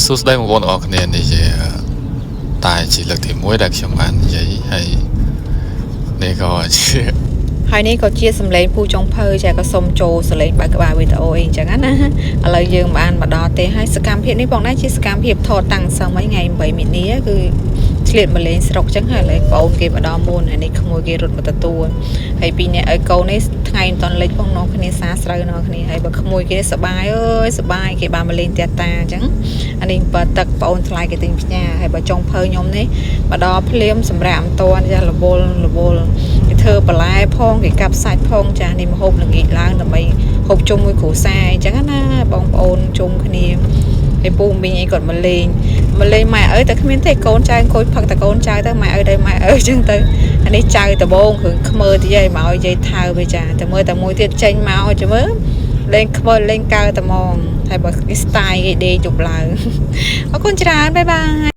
សួស្តីបងប្អូនទាំងអស់គ្នានេះជាតែជាលើកទី1ដែលខ្ញុំបាននិយាយហើយនេះក៏ជា ហើយនេះក៏ជាសម្លេងពូចុងភៅចាក៏សុំចូលសម្លេងបើកក្បាលវីដេអូអីអញ្ចឹងណាឥឡូវយើងបានមកដល់ទេហើយសកម្មភាពនេះបងដែរជាសកម្មភាពថតតាំងសមថ្ងៃ8មីនាគឺឆ្លៀតមកលេងស្រុកអញ្ចឹងហើយឥឡូវបងអូនគេមកដល់មុនហើយនេះក្មួយគេរត់មកទទួលហើយពីរអ្នកឲ្យកូននេះថ្ងៃមិនតន់លិចផងនាំគ្នាសាស្រូវនាំគ្នាហើយបើក្មួយគេសបាយអើយសបាយគេបានមកលេងផ្ទះតាអញ្ចឹងអានេះបើទឹកបងអូនថ្លៃគេទិញផ្ញើហើយបើចុងភៅខ្ញុំនេះមកដល់ភ្លាមសម្រាប់អន្តាន់ចារវល់រវល់គេធ្វើបន្លែផងគេកាប់សាច់ផងចានេះមហូបល្ងាចឡើងដើម្បីហូបជុំមួយគ្រួសារអញ្ចឹងណាបងប្អូនជុំគ្នាហើយពូមីងអីគាត់មកលេងមកលេងម៉ែឪតែគ្មានទេកូនចៅអង្គុយផឹកតែកូនចៅទៅម៉ែឪដែរម៉ែឪអញ្ចឹងទៅអានេះចៅដបងគ្រឿងខ្មើតិចហើយមកឲ្យយាយថៅវាចាតែមើលតែមួយទៀតចេញមកចាំមើលលេងខ្មើលេងកើតែហ្មងតែបើគេ style គេដេកជប់ឡើងអរគុណច្រើន bye bye.